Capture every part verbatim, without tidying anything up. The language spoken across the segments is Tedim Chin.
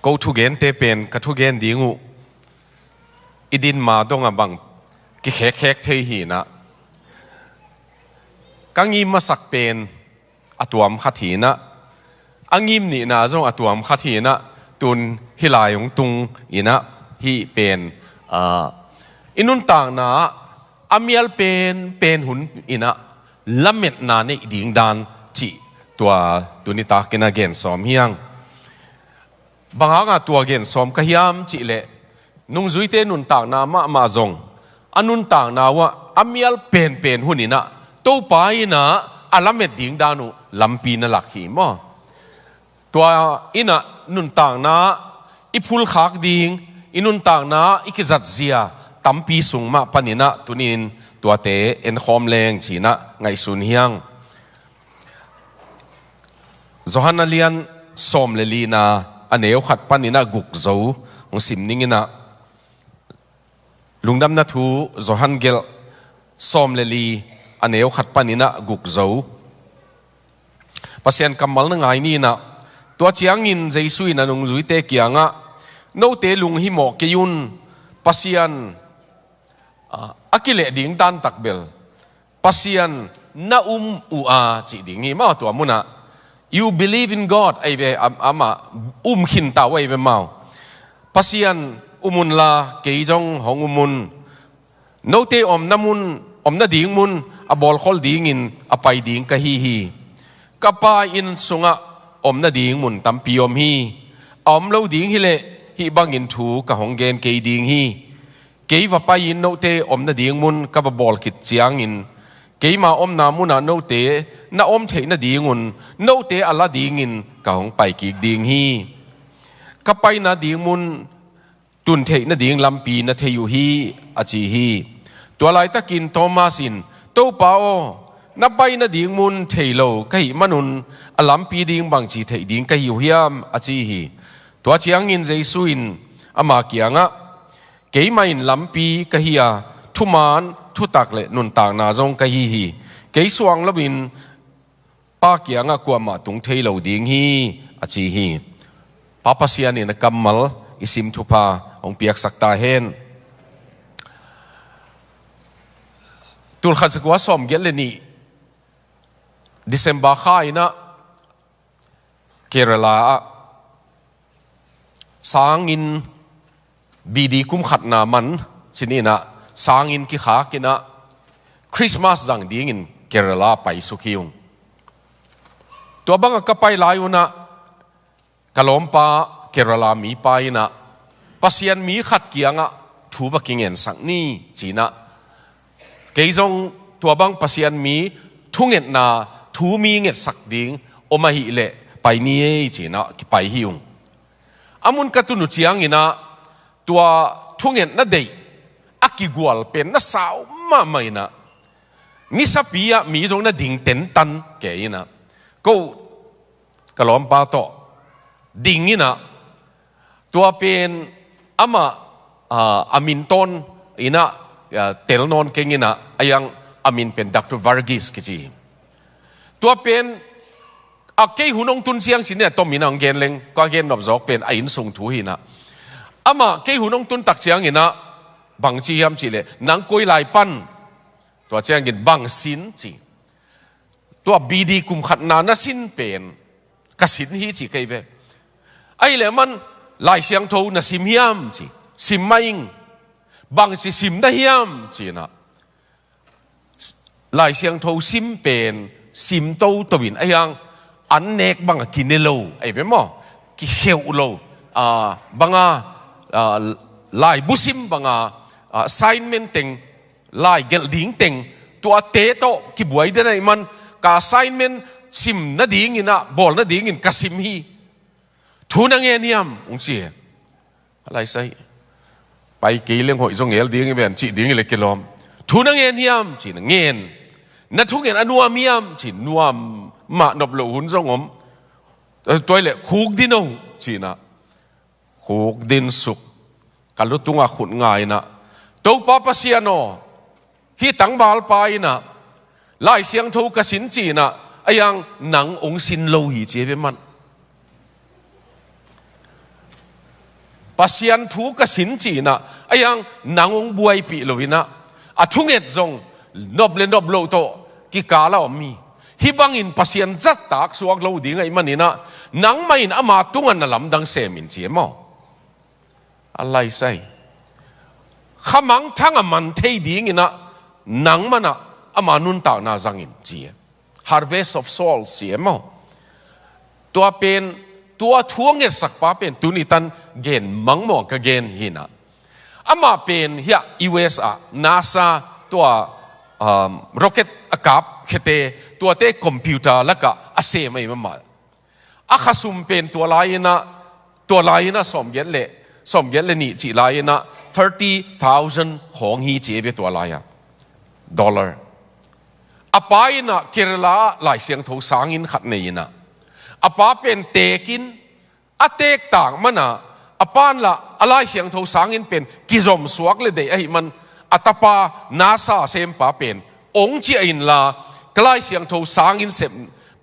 Ko thugente pen ka thugen ding uh i din ma dongah bang kikhekkhek thei hi inah, ka ngim masak pen a tuam khat hi inah, a ngim nihna zong a tuam khat hi inah, tun hih lai hong tung inah, hih pen, ah, i nuntakna ah a mial pen pen hun inah lametna neih ding dan cih tua tuni takin a gen sawm hi hang. Bang hanga tua gen sawm ka hiam cih leh, nungzuite nuntakna mahmah zong a nuntakna uh ah a mial penpen hun inah Topa inah a lamet ding dan uh lampi na lak hi maw? Tua inah nuntakna i phulkhak ding, i nuntakna i kizatzia tampi sung mah pan inah tuni-in tuate enkhawm leng ci-inah ngaihsun hi hang. Johan a lian sawm le lina a neu khat pan inah guk zo hong sim ning inah, Lungdamna Thu Johan gelh sawm le li a neu khat pan inah guk zo. Pasian kammal na ngai ni inah, tua ciangin Jesu in a nungzuite kiangah, note lunghimawh kei un, Pasian, ah, a kileh ding dan takbel Pasian na um uh a cih ding hi maw? Tua munah, "You believe in God," ahi ve, am-, amah um khinta uh ahi ve maw? "Pasian um unla kei zong hong um un. Note omna mun, omna ding mun a bawlkhol dingin a pai ding ka hi hi. Ka Pa inn sungah omna ding mun tampi om hi. A om lo ding hileh hih bangin thu ka hong gen kei ding hi. Kei va pai-in note omna ding mun ka va bawl khit ciangin, keima omna munah note na om theih nadingun note a la dingin ka hong pai kik ding hi. Ka paina ding mun tun theih nading lampi na thei uh hi," a ci hi. Tua laitakin Thomas in, "Topa aw, na paina ding mun thei lo ka hih manun a lampi ding bangci theih ding ka hi uh hiam?" a ci hi. Tua ciangin Jesu in ama kiangah, "Keimah in lampi ka hi a, thuman, thutak le nuntakna zong ka hi hi. Kei suang loin Pa kiangah kuamah tung thei lo ding hi," a ci hi. Pa Pasian in a kammal i sim thupha hong piaksak ta hen. Tulkhat zakua sawmgiat le nih December kha inah Kerala ah sanginn B D kum khatna man cih inah sanginn kikhak inah Christmas zang dingin Kerala paisuk hi ung. Tua bangah ka pai lai unah ka lawmpa Kerala mipa inah, "Pasian mi khat kiangah thu va kingensak ni," ci inah, "Kei zong tua bang Pasian mi thungetna, thu mi ngetsak ding om ahih leh pai ni ei," ci inah kipai hi ung. A mun ka tun uh ciang inah tua thungetna deih a kigual pen na sau mahmah inah, nisapi ah mi zong na ding tentan kei inah, ko ka lawmpa tawh ding inah, tua pen amah, ah, a min tawn inah, ah, tel nawn keng inah, a yang a min pen Doctor Varghese kici hi. Tua pen, a, kei hun hong tun ciang cih inah tom inah hong gen leng, ka gen nop zawk pen a inn sung thu hi inah. Amah kei hun hong tun tak ciang inah bang ci hiam cih leh, "Nang koi lai pan?" Tua ciangin, "Bang sin?" ci. "Tua B D kum khatna na sin pen ka sin hi," ci kei ve. "Ahih leh aman Lai Siangtho na sim hiam?" ci. "Sim mah ing." "Bangci sim na hiam?" ci inah, Lai Siangtho sim pen sim toto in, a hiang an nek banga kine lo, ahi ve maw? Kikheuh lo, ah, banga, ah, laibu sim banga, ah, assignment teng, lai gelh ding teng, tuate tawh kibuai den ahih man, ka assignment sim nading inah, bawl nadingin ka sim hi. Thu na ngen hiam? Hong ci hi. A laisai, pai kei leng hoih zong ngel ding hi ven, cih ding hi le kilawm. Thu na ngen hiam? Ci inah, ngen. Na thungen a nuam hiam? Ci, nuam mah, nop loh hun zong om. Tua hi leh khukdin o, ci inah. Khukdin suk. Ka lutungah khut nga inah, Topa Pasian aw, hih tangvalpa inah Lai Siangtho ka sin ci inah, a hiang nang hong sin lo hi ci hi ve man. Pasian thu ka sin ci-in ah, a hiang nang hong buaipih lo-in ah, a thunget zong nop le nop loh tawh kikal a om hi. Hih bangin Pasian zahtak suak lo ding ahih manin ah, nangmah in ama tungah na lamdang sem in ci e maw. A laisai. Khamangthang a man thei dingin ah, nangmah in ah ama nuntakna zang in ci e. Harvest of souls ci e maw. Tua pen, tua thu a ngetsakpa pen tuni tan gen mang maw ka gen hi-in ah. Amah pen hiah U S ah NASA tua, um, rocket a kap khete, tuate computer lakah a sem ahi mahmah. A khasum pen tua lai-in ah, tua lai-in ah sawmgiat le, sawmgiat le nih cih lai-in ah thirty thousand khawng hi ci e ve tua lai-ah. Dollar. A pa in ah Kerala ah Lai Siangtho sanginn khat nei-in ah, a pa pen teekin, a teek tak man ah, a pa in lah a Lai Siangtho sanginn pen kizom suak le deih ahih man, a tapa NASA sempa pen, hong ciah inla, ka Lai Siangtho sanginn sem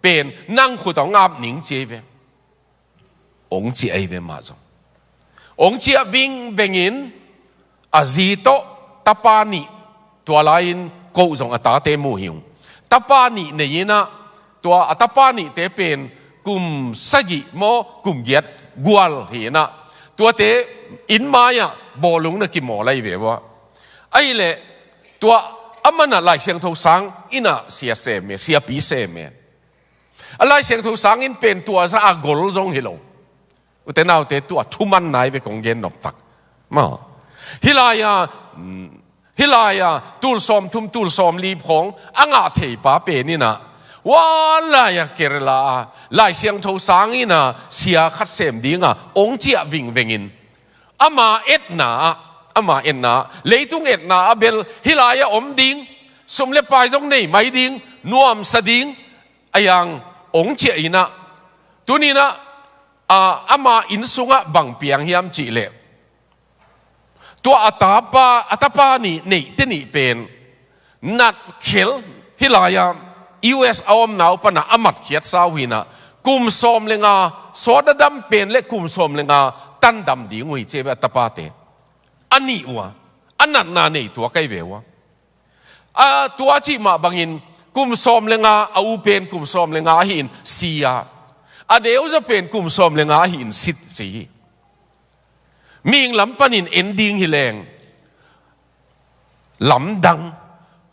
pen nang khut ah hong ap ning ci e ve. Hong ciah ahi ve mah zong. Hong ciah vingvengin, a zi tawh tapa nih, tua lai-in ko zong a tate mu hi ung. Tapa nih nei-in ah, tua a tapa nihte pen kum sagih maw, kum giat gual hi-in ah, tuate inn mai-ah bawlung na kimawl ahi ve ua. Ahih leh tua amah in ah Lai Siangtho sanginn ah sia sem e, siapi sem e. A Lai Siangtho sanginn pen tua zah a gol zong hi lo. Ute naute, tua thuman nai ve kong gen nop tak. Maw. Hih lai-a, mm, hih lai-a tul sawmthum, tul sawmli khawng a ngah theipa pen in ah, hua lai-a Kerala ah Lai Siangtho sanginn ah sia khat sem ding ah hong ciah vingvengin, ama etna ah, ama etna ah, leitung etna ah bel hih lai-ah om ding, sum le pai zong nei mai ding, nuamsa ding, a hiang hong ciah in ah, tuni-in ah, a, ama inn sungah bang piang hiam cih leh, tua a tapa, a tapa nih neihte nih pen natkhel, hih lai-ah U S a omna uh pan ah a matkhiatsa uh hi-in ah, kum sawm le nga, sawt a dam pen leh kum sawm le nga tan dam ding uh hi ci e ve a tapate. A nih uh a, a natna nei tuak ahi ve ua. A, tua cih mah bangin kum sawm le nga, a u pen kum sawm le nga ahi-in si a, a deuza pen kum sawm le nga ahi-in sit ci hi. Mihing lam panin en ding hi leng, lamdang,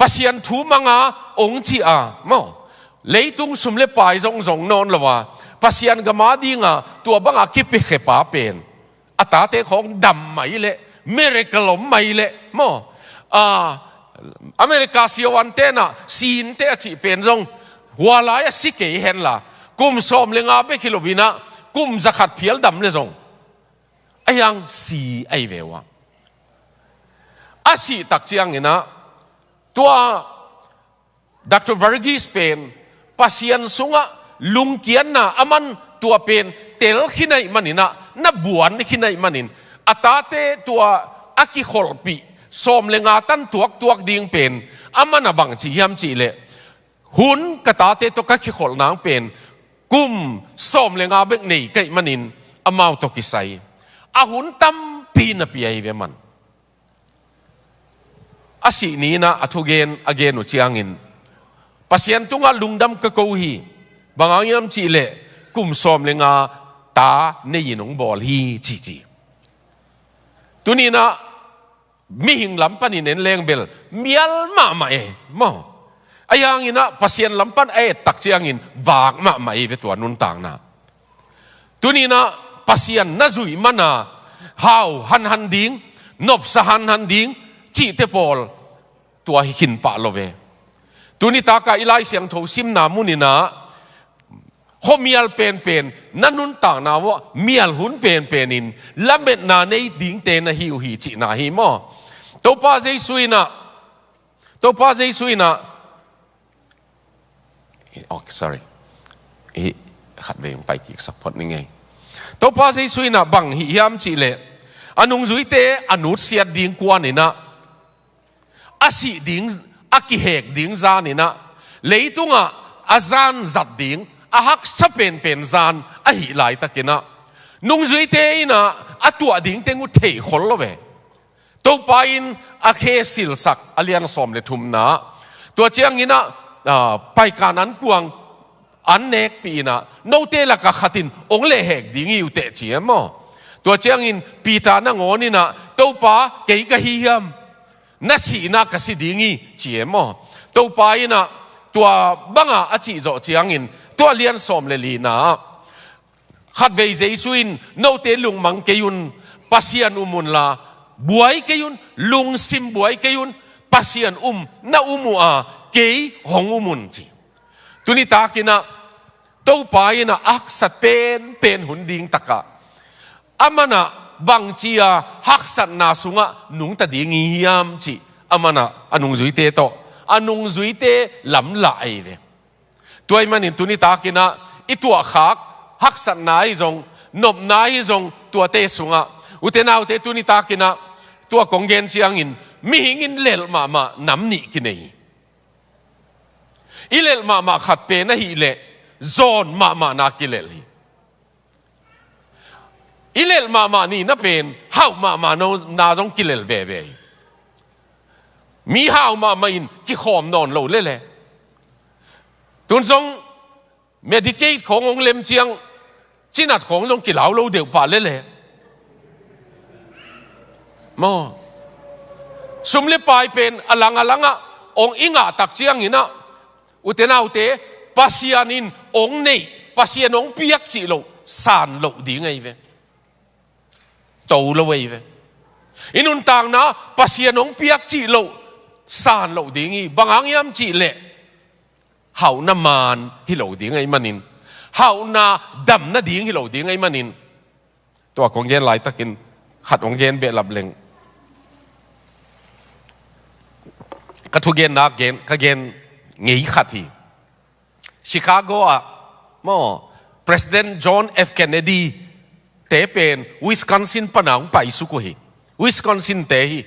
Pasian thu mang a hong ciah a, maw, leitung sum le pai zong zong nawn lo a, Pasian gam a ding a tua bang a kipiakhiapa pen, a tate khawng dam mai leh, miracle om mai leh, maw, a, America siavuante in ah, sinte a cih pen zong, hua lai-ah si kei henla, kum sawm le nga bek hi lo-in ah, kum za khat phial dam leh zong, a hiang si ahi ve ua. A sih tak ciangin ah, tua Doctor Varghese pen Pasian sungah lungkiatna a man, tua pen tel khin ahih manin ah, na buan khin ahih manin, a tate tua a kikholhpih sawm le nga tan tuaktuak ding pen, a man a bang ci hiam cih leh, hun ka tate tawh ka kikholh nang pen kum sawm le nga bek nei ka hih manin, amau tawh kisai a hun tampi na pia hi ve man. A sih ni-in ah a thugen a gen uh ciangin, Pasian tungah lungdam ka ko hi, bang hang hiam cih leh kum sawm le nga ta nei-in hong bawl hi, ci ci. Tuni-in ah mihing lam panin en leng bel mial mahmah e, maw. A hiang in ah Pasian lam pan a et tak ciangin vak mahmah e ve tua nuntakna. Tuni-in ah Pasian na zuih man a hau hanhan ding, nopsa hanhan ding cihte pawl tua hi khin pah lo ve. Tuni tak a i Lai Siangtho simna mun-in ah khuamial penpen, na nuntakna uah mial hun penpen in lametna nei dingte na hi uh hi cihna hi maw. Topa Jesu in ah, Topa Jesu in ah, oh, sorry. Hi, khatvei hong pai kik sak phot ning ei. Topa Jesu in ah bang hih hiam cih leh, a nungzuite a nutsiat ding kuan in ah, a sih ding, a kihek ding zan in ah, leitungah a zan zat ding, a haksa penpen zan ahih laitakin ah, nungzuite in ah a tuah ding teng uh thei khol lo ve. Topa in a khe silsak a lian sawm le thumna. Tua ciangin ah, ah, paikan ankuang an nekpih in ah, note lakah khat in hong lehhek ding hi uh teh ci e maw. Tua ciangin Peter nangawn in ah, Topa, kei ka hi hiam? Na sihna ka si ding hi ci e maw. Topa in ah, tua banga a cih zawh ciangin, tua lian sawm le lina ah, khatvei Jesu in, note lungmang kei un, Pasian um unla, buai kei un, lungsim buai kei un, Pasian um, na um uh a, kei hong um un ci. Tuni takin ah, Topa in ah a haksat penpen hun ding takah, aman ah bangci a haksatna sungah nungta ding hi hiam cih, aman ah a nungzuite tawh, a nungzuite lamlah ahi ve. Tua ahih manin tuni takin ah i tuahkhak haksatna ahi zong, nopna ahi zong, tuate sungah, ute naute, tuni takin ah tua kong gen ciangin, mihing in lelh mahmah nam nih kinei hi. I lelh mahmah khat pen ahih leh zawn mahmahna kilelh hi. I lelh mahmah nihna pen hauh mahmahna zong kilelh veve hi. Mi hau mahmah in kikhawm nawn lo lele. Tun zong Medicaid khawng hong lem ciang, cinat khawng zong kilau lo deuh pah lele. Maw. Sum le pai pen a lang a langah hong i ngah tak ciangin ah, ute naute, Pasian in hong neih, Pasian hong piak cih loh san loh ding ahi ve. To lo ahi ve. I nuntakna Pasian hong piak cih loh san loh ding hi. Bang hang hiam cih leh, hauhna man hi lo ding ahih manin, hauhna damna ding hi lo ding ahih manin, tua kong gen laitakin khat hong gen behlap leng, ka thugenna gen, ka gen ngei khat hi. Chicago ah maw, President John F Kennedy te pen Wisconsin pana hong paisuk uh hi. Wisconsin te hi.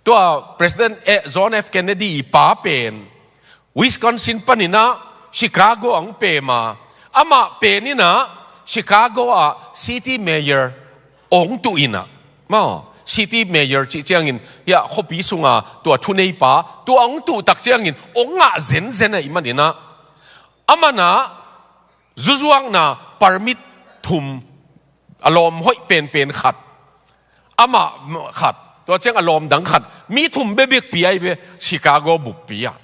Tua President, eh, John F Kennedy i pa pen Wisconsin panin ah Chicago ah hong pem a, amah pen in ah Chicago ah city mayor hong tuh in ah, maw, city mayor cih ciangin, hiah khuapi sunga tua thuneipa, tua hong tuh tak ciangin hong ngah zenzen ahih manin ah, aman ah zuzuakna permit thum, a lawm hoih penpen khat, amah khat, tua ciang a lawm dang khat, mi thum bekbek pia ahi ve, Chicago buppi ah.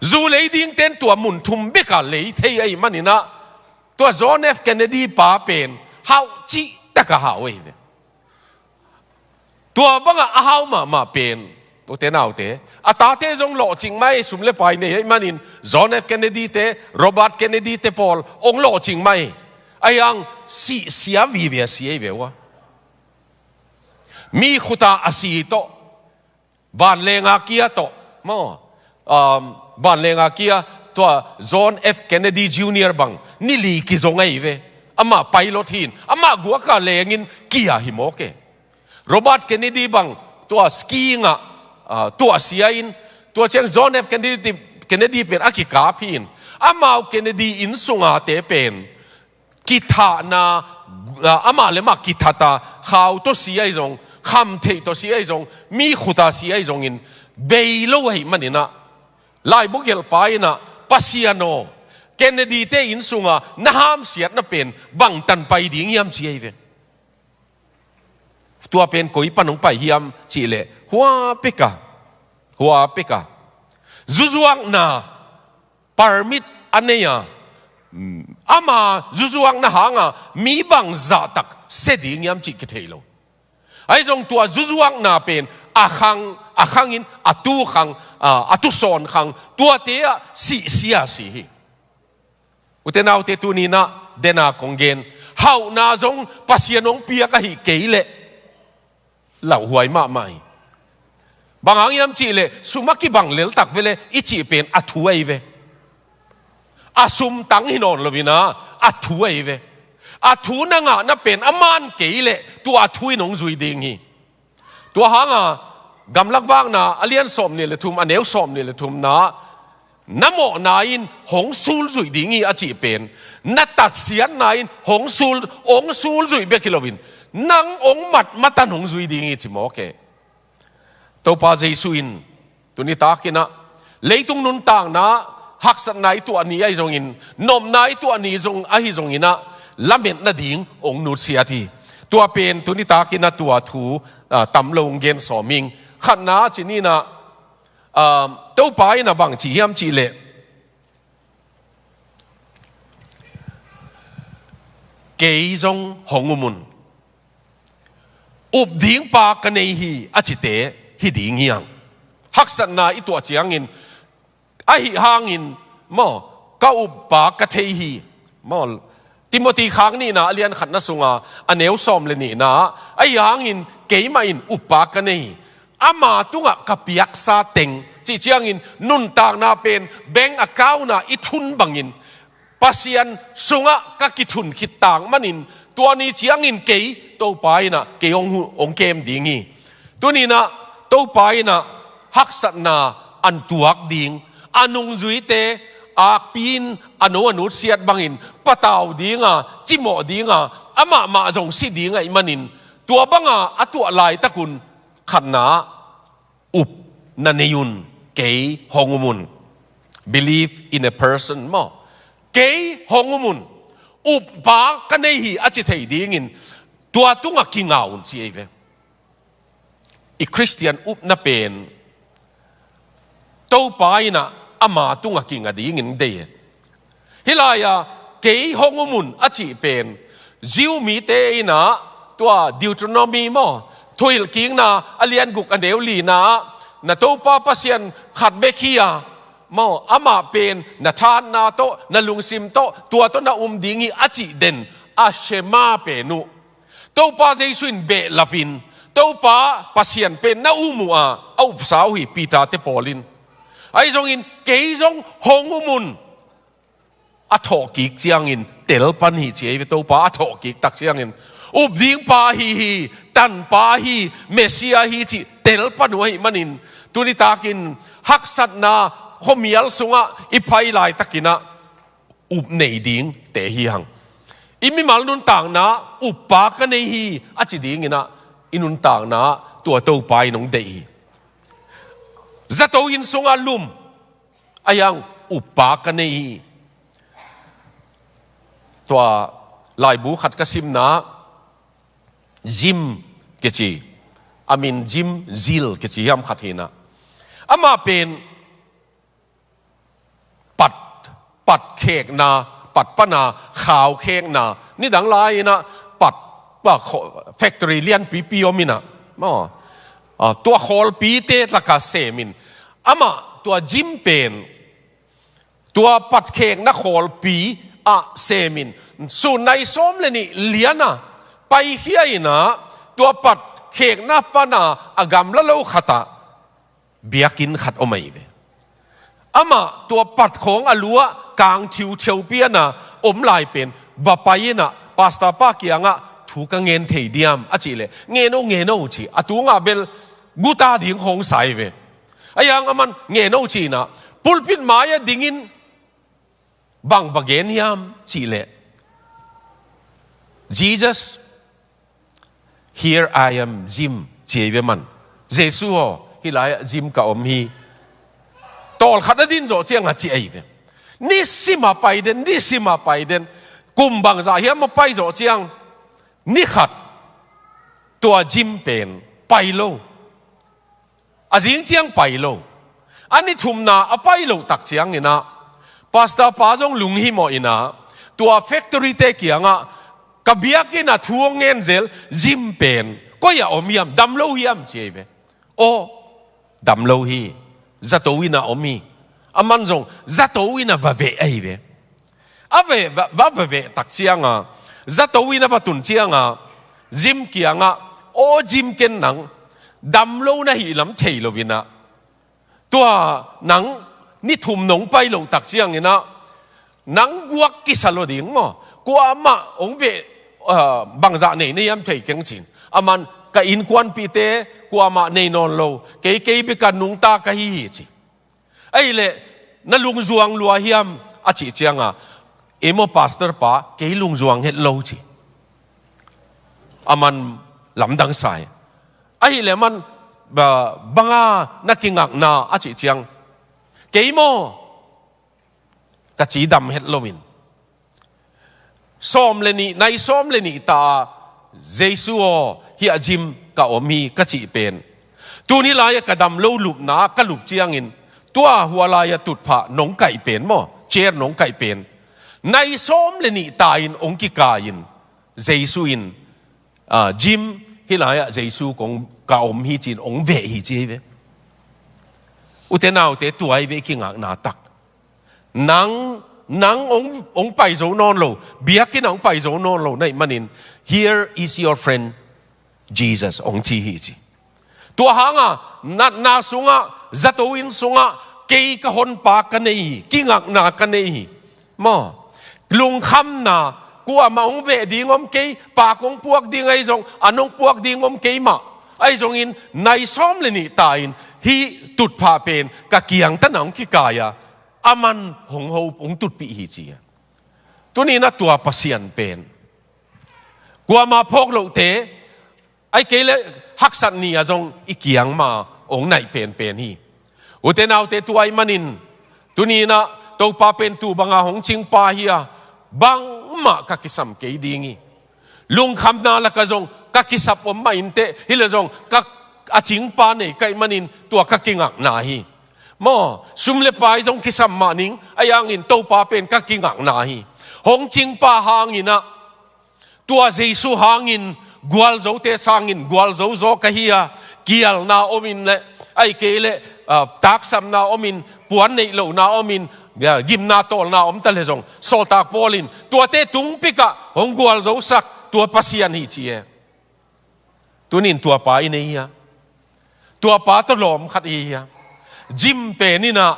Zu lei dingten tua mun thum bek ah lei thei ahih manin ah, tua John F Kennedy pa pen hau cihtak a hau ahi ve. Tua bangah a hau mahmah pen, ute naute, a tate zong lawhcing mah hi, sum le pai nei ahih manin, John F Kennedy te, Robert Kennedy te pawl hong lawhcing mah hi. Ahi hang sihsia vive a si ahi ve ua. Mi khuta a si tawh, vanlenga kia tawh, maw, um, vanlenga kia, tua John F Kennedy Junior bang ni li kizong ahi ve. Amah pilot hi in, amah guaka lengin kia hi mawk e. Robert Kennedy bang tua skiing ah, ah, tuahsia in, tua ciang John F Kennedy, Kennedy pen a kikap hi in, amau Kennedy inn sunga te pen kithahna, ah, amah le amah kithat a, khau tawh si ahi zong, khamtheih tawh si ahi zong, mi khuta si ahi zongin, bei lo ahih manin ah, laibu gelhpa in ah, Pasian aw, Kennedy te inn sunga na hamsiatna pen bangtan pai ding hiam ci ahi ve. Tua pen koi pan hong pai hiam cih leh, hua pek a, hua pek a, zuzuakna permit a nei a, mm, ama zuzuakna hanga mi bangzah tak sia ding hiam cih kithei lo. Ahi zong tua zuzuakna pen a khang, a khangin, a tu khang, a, a tu sawn khang, tuate ah sihsia si hi. Ute naute, tuni in ah dena kong gen, hauhna zong Pasian hong piak ahih kei leh lauhuai mahmah hi. Bang hang hiam cih leh, sum a kibang leltak ve leh i cih pen a thu ahi ve. A sum tang hi nawn lo in ah, a thu ahi ve. A thu na ngahna pen a man kei leh, tua a thu in hong zui ding hi. Tua hanga Gamlak Vakna a lian sawmnih le thum, a neu sawmnih le thumna, Na mawhna in hong sulzuih ding hi a cih pen, na tatsiatna in hong sul, hong sulzuih bek hi loin, nang hong mat matan hong zui ding hi ci mawk e. Topa Jesu in tuni takin ah, leitung nuntakna haksatna i tuah ni ahi zongin, nopna i tuah ni zong ahi zongin ah, lamet nading hong nutsiat hi. Tua pen tuni takin ah tua thu, ah, tam lo hong gen sawm ing. Khatna ci ni in ah, ah, Topa in ah bang ci hiam cih leh, kei zong hong um un. Up ding pa ka nei hi a cite hi ding hi hang. Haksatna i tuah ciangin, ahi hangin, maw, ka up pa ka thei hi. Maw, Timothy khak nihna a lian khatna sunga a neu sawm le nihna, ahi hangin keimah in up pa ka nei hi. Ama tungah ka piaksa teng, cih ciangin nuntakna pen bank account ah i thun bangin, Pasian sungah ka kithun khit tak manin, tua ni ciangin kei, Topa in ah kei hong hu-, hong kem ding hi. Tuni in ah Topa in ah haksatna an tuak ding, a nungzuite akpi in a no a nutsiat bangin patau ding a, cimawh ding a, amah mah zong si ding ahih manin, tua banga a tuah laitakun, khatna, up na nei un, kei hong um un. Believe in a person, maw. Kei hong um un. Up pa ka nei hi a ci thei dingin, tua tungah kinga un ci ei ve. I Khristian upna pen, Topa in ah ama tungah kinga dingin dei e. Hih lai-a kei hong um un a cih pen, Jew mite in ah tua Deuteronomy maw, Thuhilhkikna a lian guk a neu lina ah, na Topa Pasian khat bek hi a, maw, amah pen na thahatna tawh, na lungsim tawh, tua tawh na um ding hi a cih den, a Shema pen uh. Topa Jesu in behlapin, Topa Pasian pen na um uh a, a upsa uh hi Peter te Paul in. Ahi zongin, kei zong hong um un. A thawhkik ciangin tel pan hi ci ei ve, Topa a thawhkik tak ciangin. Up ding pa hi hi, tanpa hi, Messiah hi cih tel pan uh ahih manin, tuni takin haksatna khuamial sungah i pai laitakin ah, up nei dingte hi hang. I mimal nuntakna, up pa ka nei hi a ci dingin ah, i nuntakna tua Topa in hong deih hi. Zato inn sungah lum, ahi hang up pa ka nei hi. Tua laibu khat ka simna, Jim kici, a min Jim Zil kici hiam khat hi in ah, amah pen pat, pat khekna, pat pana khau khekna, nidang lai-in ah pat, pa kho-, factory lianpipi om in ah, maw, ah, tua khawlpite laka semin, amah tua Jim pen tua pat khekna khawlpi ah semin, sun nai sawm le nih lian a paikhia in ah, tua pat khekna pana a gamla lo khat ah biakinn khat om ahi ve. Amah tua pat khawng a lu ah kang thiutheu piana om lai pen va pai in ah, pastor pa kiangah thu ka ngen thei diam a cih leh, ngen o, ngen o ci. A tungah bel guta ding khawng sa hi ve. Ahi hang aman ngen o ci in ah, pulpit mai-ah dingin bang va gen hiam cih leh, "Jesus, here I am, Jim," ci ei ve man. "Jesu aw, hih lai-ah Jim ka om hi. Tawlkhat a din zawh ciang," a ci ei ve. Nisim a pai den, nisim a pai den. Kum bangzah hiam a pai zawh ciang, ni khat tua Jim pen pai lo. A zing ciang pai lo. A ni thumna a pai loh tak ciangin ah, pastor pa zong lunghimawh in ah, tua factory-te kiangah, "Ka biakinn ah thu hong ngen zel Jim pen koi-ah om hiam, dam lo hiam?" ci ei ve. "Aw, dam lo hi. Zato inn ah om hi." Aman zong zato inn ah va veh ahi ve. A veh, va, va, va veh tak cianga, zato inn a va tun cianga, Jim kiangah, "Aw Jim, ken nang dam lo na hih lam thei lo in ah, tua nang ni thum nong pai loh tak ciangin ah, nang guak kisa lo ding maw? Kuamah hong veh, ah, bangzah nei na hiam thei keng," ci-in. Aman, "Ka innkuanpihte kuamah nei nawn lo, kei, kei bek a nungta ka hi hi," ci. Ahih leh, na lungzuang lua hiam a cih cianga, ei maw pastor pa, kei lungzuang het lo ci. A man lamdang sa hi. Ahih leh man, ba, banga na kingakna a cih ciang, kei maw, ka cidam het loin, sawm le nih, nai sawm le nih ta a, Jesu aw, hiah gym ka om hi ka cih pen, tuni lai-ah ka dam lo lupna ka lup ciangin, tua hua lai-ah tutphah nong kaih pen maw, chair nong kaih pen, nai sawm le nih ta in hong kikai in, Jesu in, ah, gym, hih lai-ah Jesu kong ka om hi ci-in hong veh hi ci hi ve. Ute naute, tua hi ve i kingakna tak. Nang, nang hong, hong pai zo nawn lo, biakinn ah hong pai zo nawn lo na hih manin, "Here is your friend Jesus," hong ci hi ci. Tua hanga, natna sungah, zato inn sungah, kei ka honpa ka nei hi, kingakna ka nei hi. Maw, lungkhamna, kuamah hong veh ding om kei, pak hong puak ding ahi zong, an hong puak ding om kei mah. Ahi zongin, nai sawm le nih ta in, hih tutphah pen, ka kiang tana hong kikai a, a man hong ho, hong tutpih hi ci a. Tuni-in ah tua Pasian pen, kuamah phawk lohte, ahih kei leh haksat ni-ah zong i kiang ma hong naih penpen hi. Ute naute, tua ahih manin, tuni-in ah Topa pen tu banga hong cingpa hi a, bangmah ka kisam kei ding hi. Lungkhamna lakah zong ka kisap om mah inteh, hi leh zong ka, a cingpa nei ka hih manin tua ka kingakna hi. Maw, sum le pai zong kisam mah ning, ahi hangin Topa pen ka kingakna hi. Hong cingpa hangin ah, tua Jesu hangin gualzote sangin gualzo zaw ka hi a, kialna omin leh, ahih kei leh, ah, taksapna omin, puan neih lohna omin, ah, gimna tawlna om ta leh zong, Sawltak Paul in, tuate tungpikah hong gualzosak tua Pasian hi ci e. Tuni-in tuapa i nei hi a, tuapa tawh lawm khat i hi a. Gym pen in ah,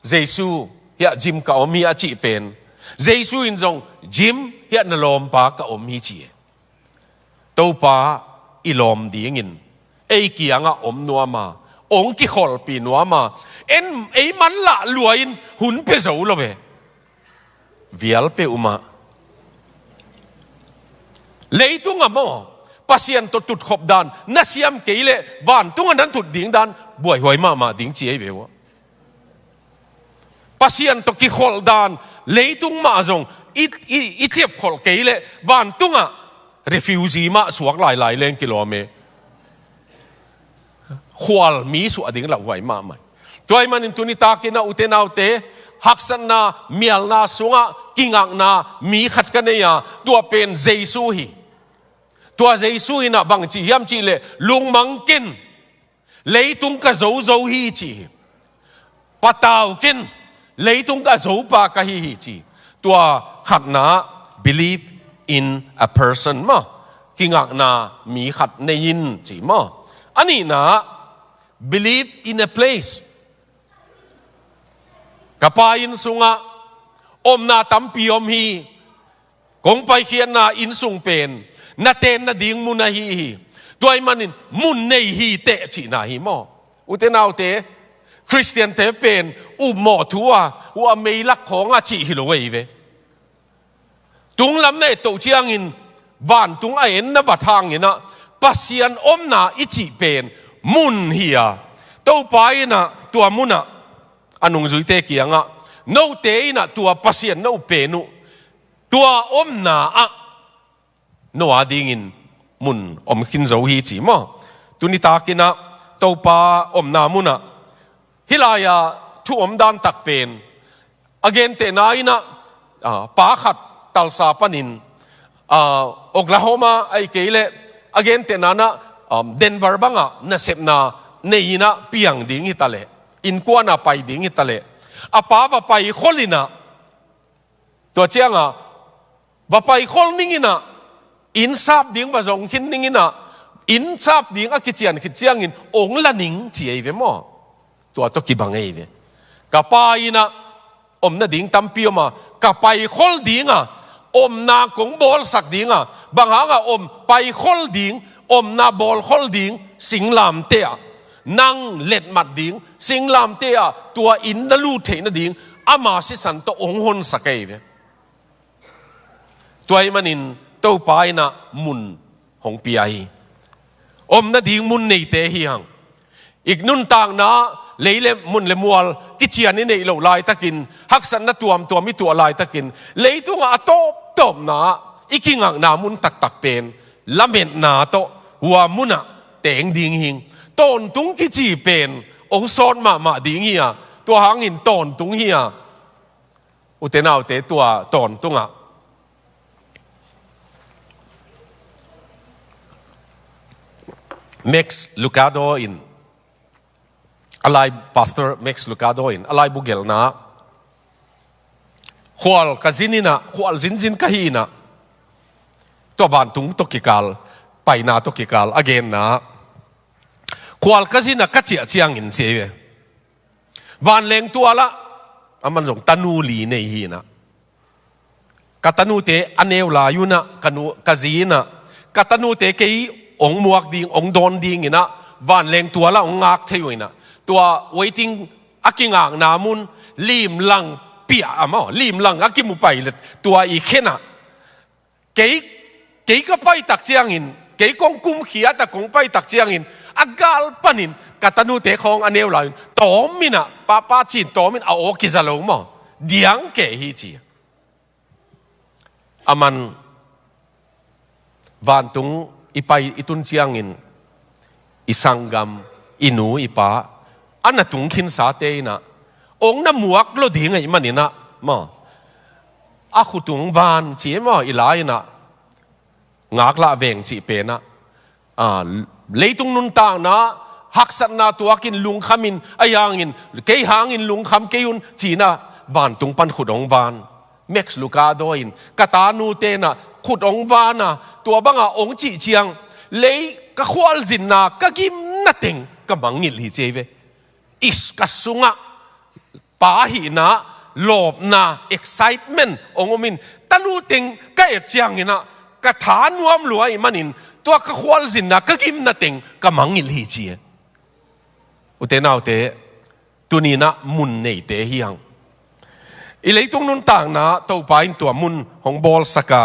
Jesu, hiah gym ka om hi a cih pen, Jesu in zong, gym, hiah na lawmpa ka om hi ci e. Topa i lawm dingin ei kiangah om nuam a, hong kikholhpih nuam a, en, ei manlah lua-in hun pia zo lo ve. Vial peuhmah. Leitungah maw, Pasian tawh tutkhop dan na siam kei leh, vantungah nan tut ding dan buaihuai mahmah ding ci ei ve uh. Pasian tawh kikholh dan, leitung mah zong i, i, i ciapkholh kei leh, vantungah refugee mah suak lailai leng kilawm e. Khual mi suah ding lauhuai mahmah. Tua ahih manin tuni takin ah, ute naute, haksatna, mialna sungah kingakna mi khat ka nei a, tua pen Jesu hi. Tua Jesu in ah bang ci hiam cih leh, lungmang ken, leitung ka zozo hi ci hi. Patau ken, leitung ka zopa ka hi hi ci. Tua khatna, believe in a person maw, kingakna mi khat nei in ci maw. A nihna, believe in a place. Ka Pa inn sungah omna tampi om hi. Kong paikhiatna inn sung pen na tenna ding mun ahi hi. Tua ahih manin mun nei hi teh cihna hi maw. Ute naute, Khristiante pen upmawh thu a, uh a meilak khawng a cih hi lo ei ve. Tunglam na et toh ciangin, vantung a en na bat hangin ah, Pasian omna i cih pen mun hi a, Topa in ah tua munah a nungzuite kiangah, note in ah tua Pasian na up pen uh, tua omna ah no a dingin mun om khin zo hi ci maw. Tuni takin ah Topa omna munah hih lai-a thu om dan tak pen, a gentehna in ah, ah, pa khat Tulsa panin, ah, Oklahoma ahih kei leh, a gentehna in ah, um, Denver bangah nasepna nei in ah piang ding hi ta leh, innkuan ah pai ding hi ta leh, a pa va paikhol in ah, tua ciangah va paikhol ning in ah, inn sap ding va zong khin ning in ah, inn sap ding a kician khit ciangin hong la ning ci ei ve maw. Tua tawh kibang ei ve. Ka Pa inn ah om nading tampi om a, ka paikhol ding a, omna kong bawlsak ding a, bang hang a om, paikhol ding, omna bawlkhol ding, singlamteh ah, nang letmat ding, singlamteh ah tua inn na lut theih nading ama sisan tawh hong honsak ahi ve. Tua ahih manin Topa in ah mun hong pia hi. Om nading mun neite hi hang. I nuntakna lei le mun le mual kician i neih loh laitakin, haksatna tuamtuam i tuah laitakin, leitungah a tawptawpna i kingakna mun taktak pen lametna tawh hua munah teng ding hi. Tawntung kici pen hong sawt mahmah ding hi a, tua hangin tawntung hi a, ute naute, tua tawntungah Max Lucado in, a lai, Pastor Max Lucado in a laibu gelhna, khual ka zin in ah, khual zinzin ka hi in ah, tua vantung tawh kikal, paina tawh kikal a genna, khual ka zin ah ka ciah ciangin ci hi ve. Vanleng tualah, aman zong tanu li nei hi in ah, ka tanute a neu lai un ah, ka nu, ka zi in ah, ka tanute kei hong muak ding, hong dawn ding in ah, vanleng tualah hong ngak thei uh in ah, tua waiting a kingakna mun, limlang piah a maw, limlang a kimu pailet, tua i khen ah, kei, kei ka pai tak ciangin, kei kong kumkhia tak kong pai tak ciangin, a gal panin ka tanute khawng a neu lai un, tawm in ah, papa ci-in tawm in, a aw kiza lo maw, diang kei hi ci. Aman vantung i pai i tun ciangin, i sanggam, i nu i pa, a na tung khinsate in ah, hong na muak lo ding ahih manin ah maw, a khut hong van ci maw, i lai in ah, ngaklah veng cih pen ah, a, leitung nuntakna, haksatna tuakin lungkhamin, a hangin, kei hangin lungkham kei un ci in ah, vantung pan khut hong van. Max Lucado in, ka tanute in ah khut hong van a, tua bangah hong cih ciang, lei ka khualzinna ka gimna teng ka mangngilh hi ci hi ve. Is ka sungah pa hihna, lawpna, excitement hong om in, tanu teng ka et ciangin ah, ka tha nuam lua ahih manin, tua ka khualzinna, ka gimna teng ka mangngilh hi ci hi. Ute naute, tuni in ah mun neite hi hang. I leitung nuntakna Topa in tua mun hong bawlsak a,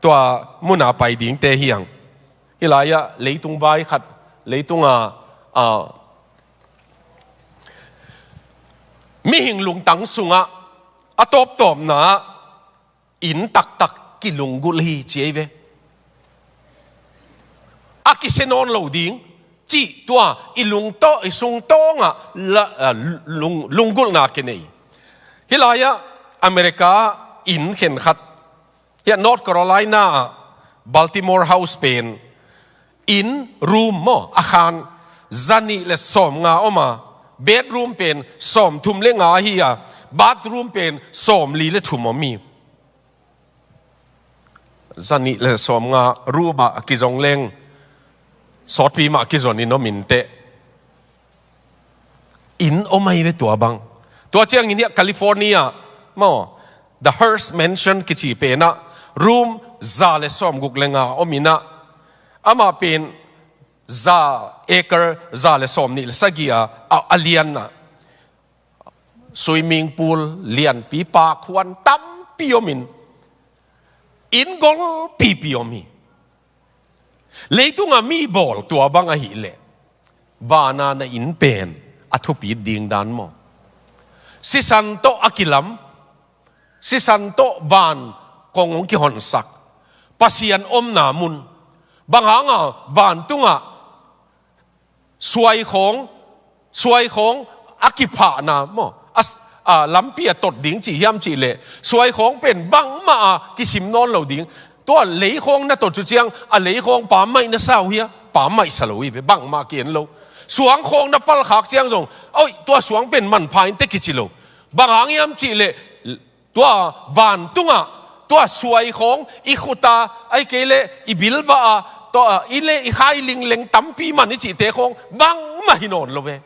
tua muna pai dingte hi hang. Hih lai-ah leitung vai khat, leitung a, a, mihing lungtang sungah a tawptawpna ah inn taktak kilunggulh hi ci hi ve. A kisia nawn lo ding cih tua i lungtawh, i sungtawngah la, a, lung, lunggulhna kinei. Hih lai-ah America inn khenkhat, hiah North Carolina ah Baltimore House pen inn, room maw, a khan zanih le sawmnga om a, bedroom pen sawmthum le nga hi a, bathroom pen sawmli le thum om hi. Zanih le sawmnga room ah a kizong leng, sawtpi mah kizon in om inteh. Inn om ahi ve tua bang. Tua ciangin hiah California maw, the Hearst Mansion kici pen ah room za le sawmguk le nga om in ah, amah pen za acre, za le sawmnih le sagih a, a, a lian ah, swimming pool lianpi, pakhuan tampi om in, inn golpipi om hi. Leitungah mi bawl tua bang ahih leh, vana na inn pen a thupit ding dan maw? Sisan tawh a kilam, sisan tawh van kong hong kihonsak, Pasian omna mun, bang hanga vantungah suai khawng, suai khawng a kiphahna maw, a, a, lampi a tot ding cih hiam cih leh, suai khawng pen bangmah a kisim nawn lo ding. Tua lei khawng na tot uh ciang, a lei khawng pammaih na sa uh hia? Pammaih sa lo hi ve, bangmah ki-en lo. Suang khawng na palkhak ciang zong, oi, tua suang pen manpha inteh kici lo. Bang hang hiam cih leh, tua vantungah, tua suai khawng i khut a, ahih kei leh i bilbah a, tua i le i khai lingleng tampi man i cihte khawng bangmah hi nawn lo ve.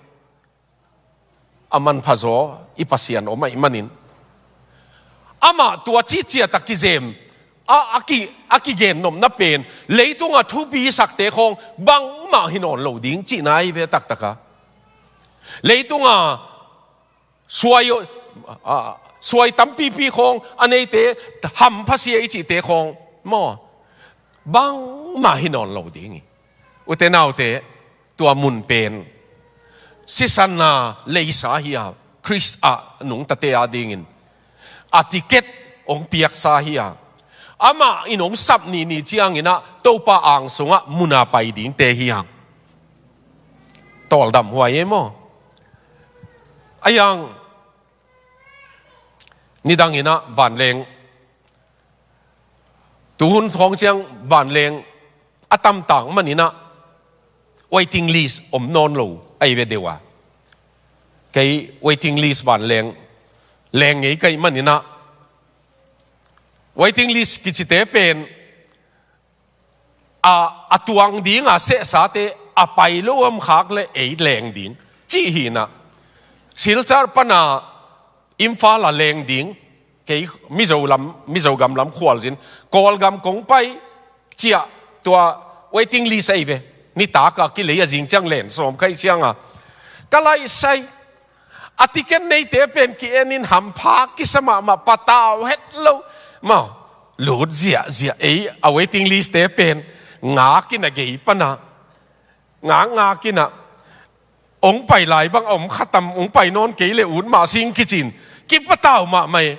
A manphazaw i Pasian om ahih manin, amah tua cih ciat a kizem, a, a ki, a kigen nopna pen, leitungah thupi sakte khawng bangmah hi nawn lo ding cihna ahi ve taktak a. Leitunga suai, a, suai tampipi khawng a neite, hamphasia i cihte khawng maw, bangmah hi nawn lo ding hi. Ute naute, tua mun pen sisanna leisa hi a, Khrist ah nungtate a dingin a tiket hong piaksa hi a, amah in hong sap nini ciangin ah Topa ang sungah muna pai dingte hi a. Tawldam huai e maw? A yang nidangin ah vanleng, tuhun thawng ciang vanleng a tamtang manin ah waiting list om nawn lo ahi ve deuh a. Kei waiting list vanleng leng ngei ka hih manin ah, waiting list kicite pen a, a tuang ding a sehsate a pai lo om khak le ei leng ding cih hi in ah, Silchar pana Imphal a leng ding, kei Mizo lam, Mizo gam lam khualzin, Kawlgam kong pai ciah tua waiting list ahi ve. Nitak a kilei a zing ciang len sawm ka hih ciang a, ka laisai, a ticket neite pen ki-enin hampha kisa mahmah, patau het lo maw, lut ziahziah, ei a waiting list te pen ngakin a gei pana, ngakngakin ah, hong pai lai bang a om khatam, hong pai nawn kei le ut mah sing kicin, kipatau mahmah e.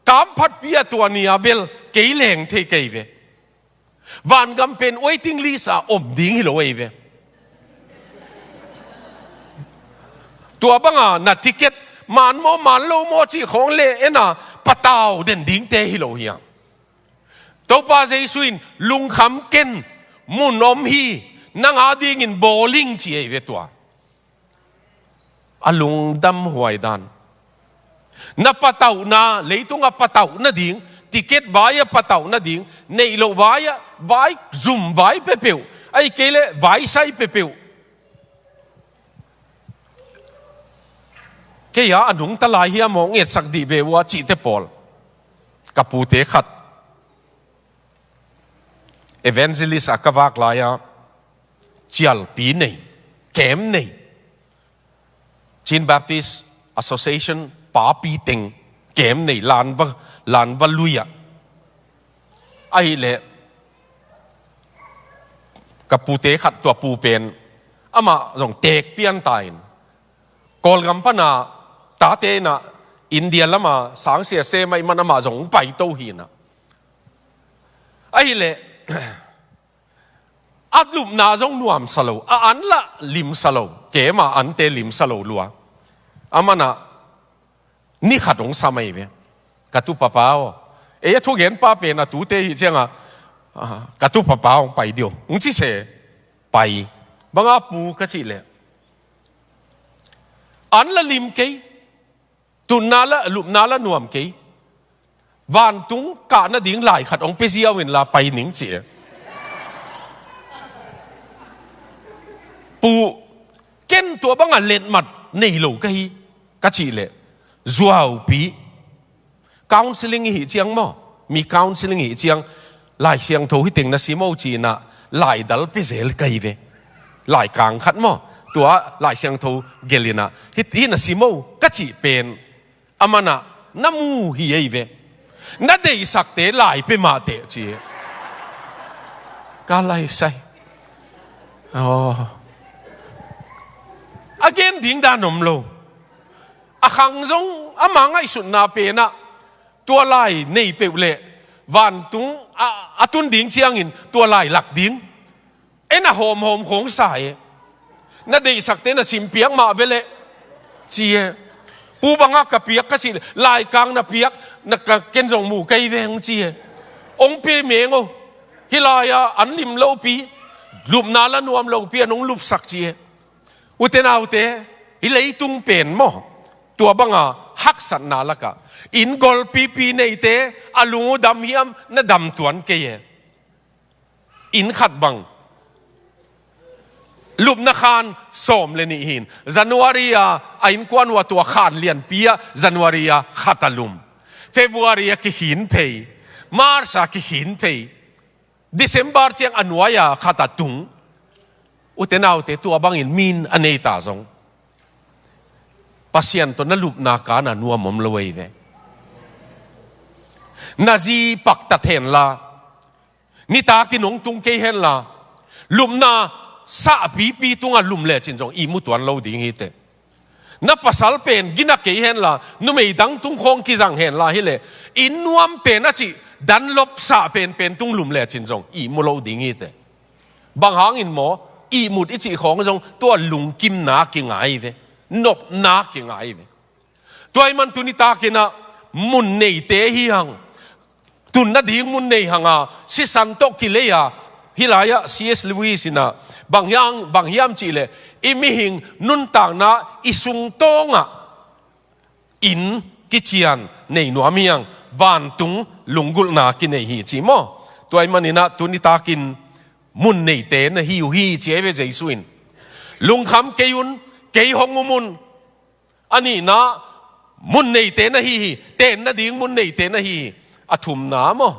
Kamphatpi a tua ni a bel kei leng thei kei ve. Vangam pen waiting list a om ding hi lo ahi ve. Tua banga na ticket man maw man lo maw cih khawng le en a patau den dingte hi lo hi a. Topa Jesu in lungkham ken, mun om hi, nang a dingin bawling ci ahi ve tua. A lungdam huai dan. Na patauhna, leitung a patauh nading, ticket vai a patauh nading, neih loh vai a, vai zum vai pepeuh, ahih kei leh vai sai pepeuh. Kei a, a nungta lai hiam aw, ngetsak dih ve uh a cihte pawl. Ka pute khat evangelist a ka vak lai a, cialpi nei, camp nei, Chin Baptist Association papi teng camp nei, Lanva, Lanva lui ah. Ahih leh ka pute khat, tua pu pen amah zong teek pian ta in, Kawlgam pana tate in ah India lama sangsia sem ahih man amah zong hong paito hi in ah. Ahih leh a lupna zong nuamsa lo, a an lah limsa lo, camp a ante limsa lo lua. Amah in ah ni khat hong sam ahi ve. Ka tu papa aw. Ei a thugenpa pen a tute hi ciang a, ah, ka tu papa hong pai dih aw, hong ci se, pai. Bang a pu ka cih leh, an lah lim kei, tunna lah, lupna lah nuam kei. Vantung kah nading lai khat hong pia ziau in la pai ning ci e. Pu, ken tua banga letmat nei lo ka hi, ka cih leh, zuaupi. Counseling i hih ciang maw, mi counseling i hih ciang, Lai Siangtho hi teng na sim o ci in ah, laidal pia zel ka hi ve. Laikang khat maw, tua Lai Siangtho gelh in ah, hih, hih na sim o ka cih pen, amah in ah na mu hi ahi ve. Na deihsakte lai pia mah teh ci. Ka laisai. Aw. A gen ding dan om lo. A khang zong ama ngaihsutna pen ah tua lai nei peuh leh vantung a, a tun ding ciangin tua lai lak ding. Ei na hawmhawm khawng sa e. Na deihsakte na simpiak mah ve leh ci e. Pu banga ka piak ka cih leh, laikang na piak, na ka ken zong mu kei veng ci e. Hong pe meng o. Hih lai-a an lim lopi, lupna la nuam lopi an hong lupsak ci e. Ute naute, hih leitung pen maw, tua banga haksatna lakah inn golpipi neite a lung uh dam hiam, na dam tuan kei e. Inn khat bang lupna khan sawm le nih hi in, January a, a innkuan uh a tua khan lianpi ah January a khat a lum, February a kikhin phei, March a kikhin phei, December ciang a nuai a khat a tung. Ute naute, tua bangin min a nei ta zong, Pasian tawh na lupna kana nuam om lo ei ve. Na zi paktat henla, nitakin hong tung kei henla, lupna sahpipi tungah lum lecin zong ihmu tuan lo ding hi teh. Na pasal pen gina kei henla, numei dang tung khawng kizang henla hileh, inn nuam pen a cih Dunlop sah penpen tung lum lecin zong ihmu lo ding hi teh. Bang hangin maw, ihmut i cih khawng zong tua lungkimna kingai ve, nopna kingai ve. Tua ahih man tuni takin ah mun neite hi hang. Tun nading mun nei hanga, sisan tawh kilei a, hih lai-ah C S Lewis in ah, bang hiam, bang hiam cihleh, i mihing nuntakna i sungtawngah inn kician nei nuam hi hang, vantung lunggulhna kinei hi ci maw. Tua ahih manin ah tuni takin mun neite na hi uh hi ci ei ve Jesu in. Lungkham kei un, kei hong um un. A nihna, mun neite na hi hi, ten nading mun neite na hi hi. A thumna maw,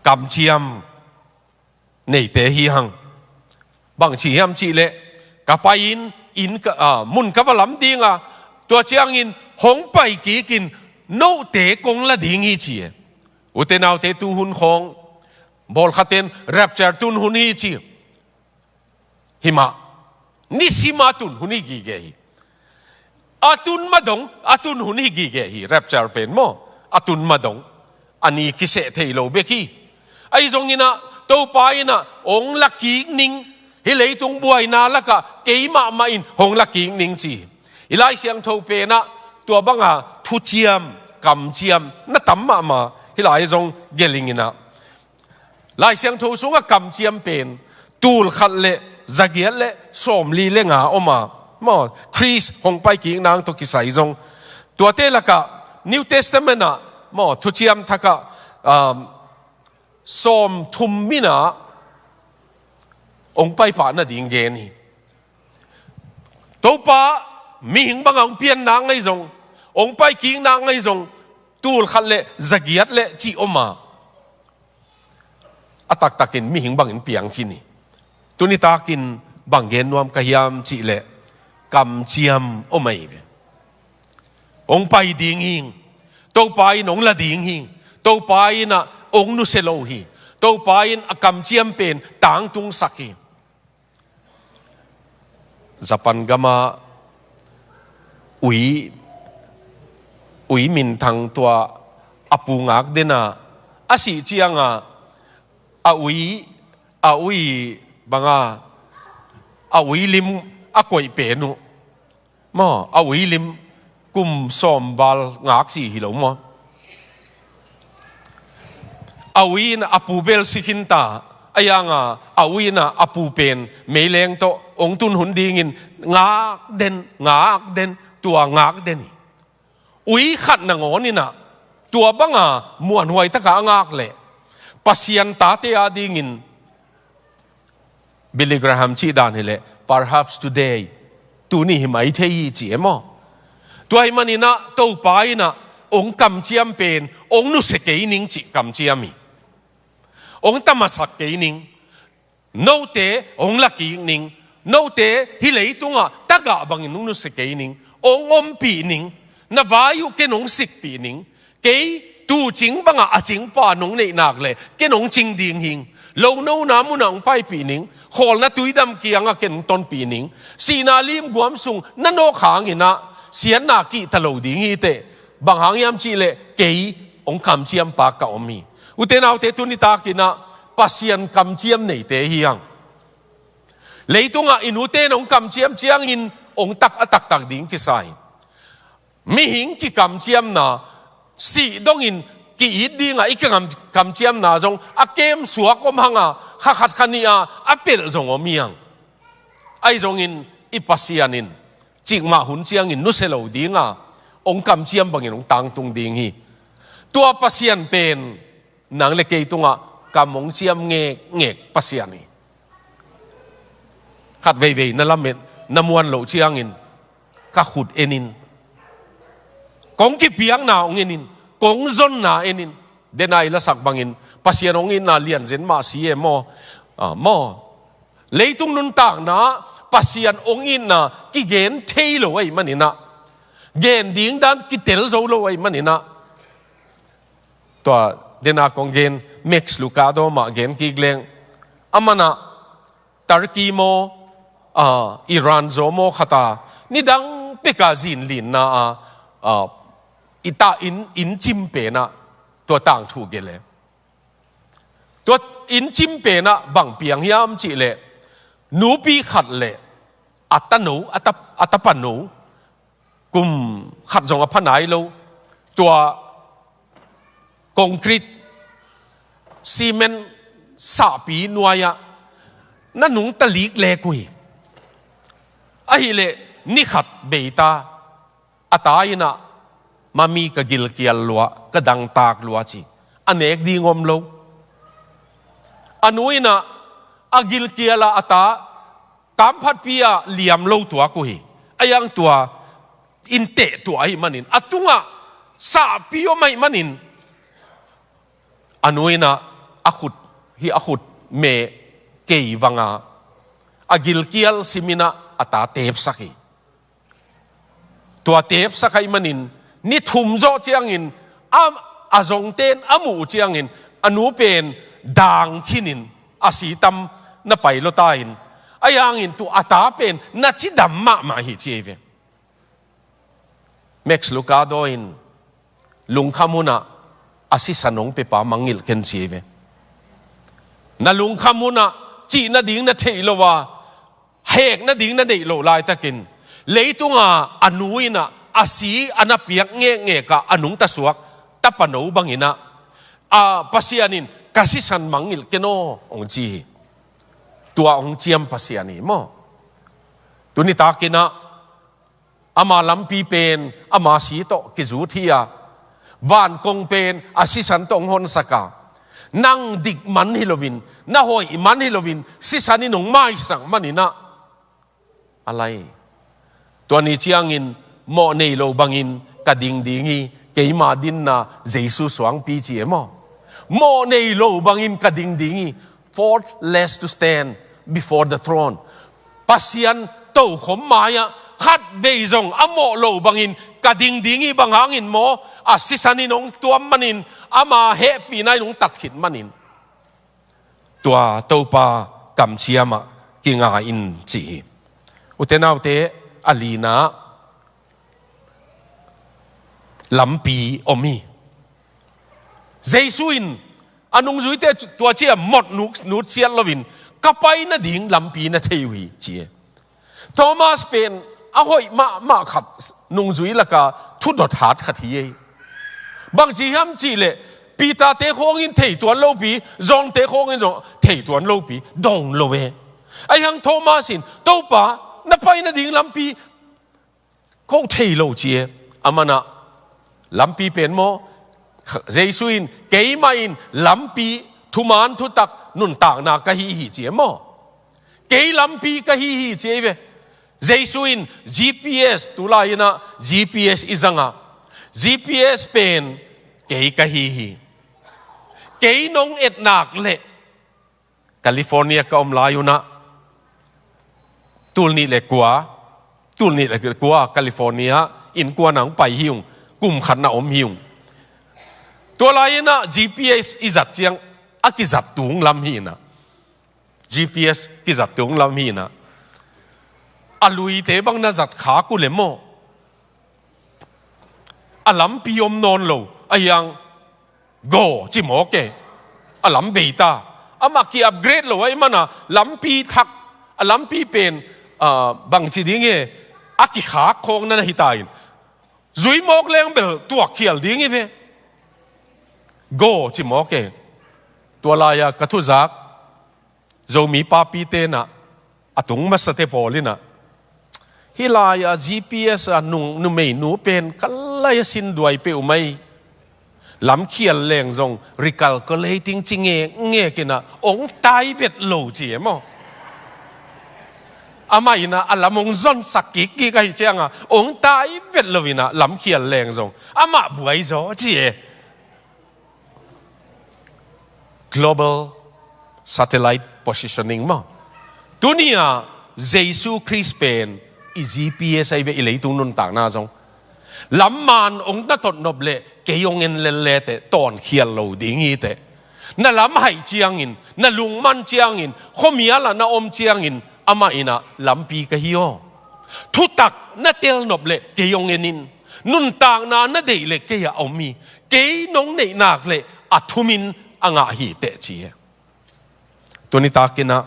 kamciam neite hi hang. Bang ci hiam cihleh, ka pai-in, inn ka, a, mun ka va lam dinga, tua ciangin hong pai kikin note kong la ding hi ci e. Ute naute, tu hun khawng bawlkhaten rapture tun hun hi ci. Himah, nisima tun hun hi gige hi. A tun ma dong, a tun hun hi gige hi, rapture pen maw. A tun ma dong, a ni kiseh thei lo bek hi. Ahi zongin ah, Topa in ah hong la kik ning, hih leitung buaina lakah keimahmah in hong la kik ning ci. I Lai Siangtho pen ah tua banga thuciam, kamciam na tam mahmah, hih lai zong gelh ing in ah. Lai Siangtho sungah kamciam pen tul khat le zagiat le sawmli le nga om a, maw, Khrist hong pai kik nang tawh kisai zong. Tuate lakah New Testament ah, maw, thuciam thakah, um, sawmthum in ah hong pai pah nading gen hi. Topa mihing bangah hong pian nak ngei zong, hong pai kik nak ngei zong, tul khat le zagiat le cih om a, a taktakin mihing bangin piang khin hi. Tuni takin bang gen nuam ka hiam cihleh, kamciam om ahi ve. Hong pai ding hing. Topa in hong la ding hing. Topa in ah hong nusia lo hi. Topa in a kamciam pen tangtungsak hi. Japan gama ui, ui minthang tua a pu ngak dena a sih cianga a ui, a ui banga a ui lim a koih pen uh. Maw, a ui lim kum sawm val ngak si hi lo maw. A ui in a pu bel si khin ta, a yanga a ui in a pu pen meileng tawh hong tun hun dingin ngak den, ngak den, tua ngak den hi. Ui khat nangawn in ah tua banga muanhuai taka a ngak leh Pasian tate a dingin Billy Graham cih dan hileh, perhaps today, tuni hi mai thei hi ci e maw. Tua hi manin ah Topa in ah hong kamciam pen hong nusia kei ning cih kamciam hi. Hong tamasak kei ning. Note hong la kik ning. Note hih leitungah tagah bangin hong nusia kei ning. Hong ompih ning. Na vai uh ken hong sikpih ning. Kei tu cing bangah a cingpa nong neih nak leh ken hong cing ding hing. Lo nona munah hong paipih ning. Khawlna tuidam kiangah ken hong tonpih ning. Sihna limguam sung na nawk hangin ah siatna kihta lo ding hi teh. Bang hang hiam cihleh kei hong kamciampa ka om hi. Ute naute, tuni takin ah Pasian kamciam neite hi hang. Leitungah i nute in hong kamciam ciangin hong tak a taktak ding kisa hi. Mihing kikamciamna, sih dongin ki-it dingah i kikam, kamciamna zong a kem suak om hanga, kha khat kha nih a a pelh zong om hi hang. Ahi zongin i Pasian in cikmah hun ciangin nusia lo dinga hong kamciam bangin hong tangtung ding hi. Tua Pasian pen nang le kei tungah kam hong ciam ngekngek Pasian hi. Khat veivei na lamet, na muan loh ciangin ka khut enin, kong kipiakna hong enin, kong zonna enin, dena i lasak bangin Pasian hong itna lianzen mah si e maw. Ah, maw. Leitung nuntakna Pasian hong itna kigen thei lo ahih manin ah, gen ding dan kitel zo lo ahih manin ah, tua dena kong gen Max Lucado mah gen kik leng, aman ah Turkey maw, ah, Iran zaw maw khat ah nidang pek a zinlinna ah, ah, i ta inn, inn cim pen ah tua tangthu gelh e. Tua inn cim pen ah bang piang hiam cih leh, nupi khat leh a tano, a ta, a tapano, kum khat zong a pha nai lo, tua concrete, cement sahpi nuai ah na nungta liklek uh hi. Ahih leh ni khat bei ta, a ta in ah, "Mami, ka gilkial lua, ka dangtak lua," ci. A nek ding om lo. A nu in ah a gilkial a, a ta kamphatpi ah liam lo tuak uh hi. A yang tua in teh tuah ahih manin, a tungah sahpi om ahih manin, a nu in ah a khut, hih a khut meh kei vang a, a gilkial sim in ah a ta tepsak hi. Tua tepsak ahih manin, ni thum zawh ciangin, a, a zongte'n a muh uh ciangin, a nu pen dang khinin a si tam na pai lua ta in, a yang in tua a ta pen na cidam mahmah hi, ci ei ve. Max Lucado in lungkham hun ah a sisan hong pia pa mangngilh ken, ci ei ve. Na lungkham hun ah cih nading na theih loh a, hek nading na neih loh laitakin, leitung a a nu in ah a si a na piak ngekngek ah a nungta suak tapano bang in ah, a, Pasian in, "Ka sisan mangngilh ken aw," hong ci hi. Tua hong ciam Pasian hi maw. Tuni takin ah ama lampi pen ama si tawh kizut hi a, van kong pen a sisan tawh hong honsak a, nang dik man hi loin, na hoih man hi loin, sisan in hong maisak manin ah, a lai. Tua ni ciangin, "Mawh nei lo bangin ka ding ding hi, keima dinna Jesu suangpi," ci e maw. "Mawh nei lo bangin ka ding ding hi." Faultless to stand before the throne. Pasian tokhom mai-ah khatvei zong a mawh lo bangin ka ding ding hi. Bang hangin maw? A sisan in hong tuam manin, ama hehpihna in hong tat khit manin. Tua Topa kamciam ah kinga in, ci hi. Ute naute, a lina, lampi om hi. Jesu in a nungzuite tua ciang mot nuk, nutsiat loin, "Ka pai nading lampi na thei uh hi," ci e. Thomas pen a hoih mahmah khat, nungzui laka thudot hat khat hi ei. Bangci hiam cih leh, Peter-te khawngin thei tuan lopi, John-te khawngin zong thei tuan lopi, dong lo e. Ahi hang Thomas in, "Topa, na pai nading lampi ko thei lo," ci e. Aman ah lampi pen maw, Jesu in, "Keimah in lampi, thuman thutak, nuntakna ka hi hi," ci e maw. "Kei lampi ka hi hi," ci e ve. Jesu in G P S, tulai in ah G P S i zang a, G P S pen, "Kei ka hi hi." Kei nong et nak leh, California ka om lai un ah, tul nih le kua, tul nih le kua California innkuan ah hong pai hi ung, kum khat na om hi ung. Tua lai in ah G P S i zat ciang, a kizat tung lam hi in ah, G P S kizat tung lam hi in ah, a luite bang na zat khak uh leh maw, a lampi om nawn lo, ahi hang, "Go," ci mawk e. A lam bei ta. Amah ki-upgrade lo ahih man a, lampi thak, a lampi pen, ah, bangci ding e, a kikhak khawng na hi ta in, zui mawk leng bel tuak khial ding hi ve. "Go," ci mawk e. Tua lai-a ka thuzak Zomi papite in ah, a tung masate pawl in ah, "Hih lai-a G P S a nung, numeinu pen ka lai-a sin duai peuhmah hi. Lamkhial leng zong recalculating ci ngekngek in ah, hong tai vet lo," ci e maw. Amah in ah a lam hong zonsak kikkik ahih ciang a, hong tai vet lo in ah, lamkhial leng zong amah buai zaw, ci e. Global satellite positioning maw. Tuni-a Jesu Khrist pen i G P S ahi ve, i leitung nuntakna zong. Lamman hong na tot nop leh kei hong en lel leteh tawnkhial lo ding hiteh. Na lam haih ciangin, na lungman ciangin, khuamial ah na om ciangin, amah in ah lampi ka hi aw. Thutak na tel nop leh kei hong en in. Nuntakna na deih leh kei ah om hi. Kei nong neih nak leh a thumin a ngah hiteh ci hi. Tuni takin ah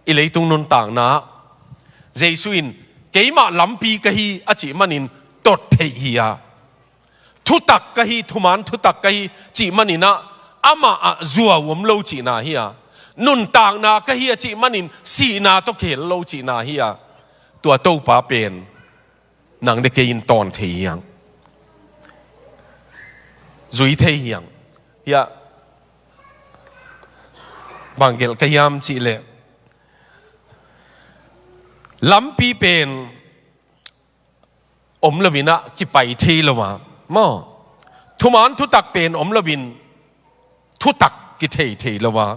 i leitung nuntakna ah Jesu in keimah lampi ka hi a cih manin tot theih hi a, thutak ka hi, thuman thutak ka hi cih manin ah amah ah zuau om lo cihna hi a, nuntakna ka hi a cih manin sihna tawh khel lo cihna hi a, tua Topa pen nang le kei in tawn thei hi hang. Zui thei hi hang. Hiah bang gelh ka hiam cih leh, lampi pen om loin ah kipai thei lo a, maw? Thuman thutak pen om loin thutak kithei thei lo a,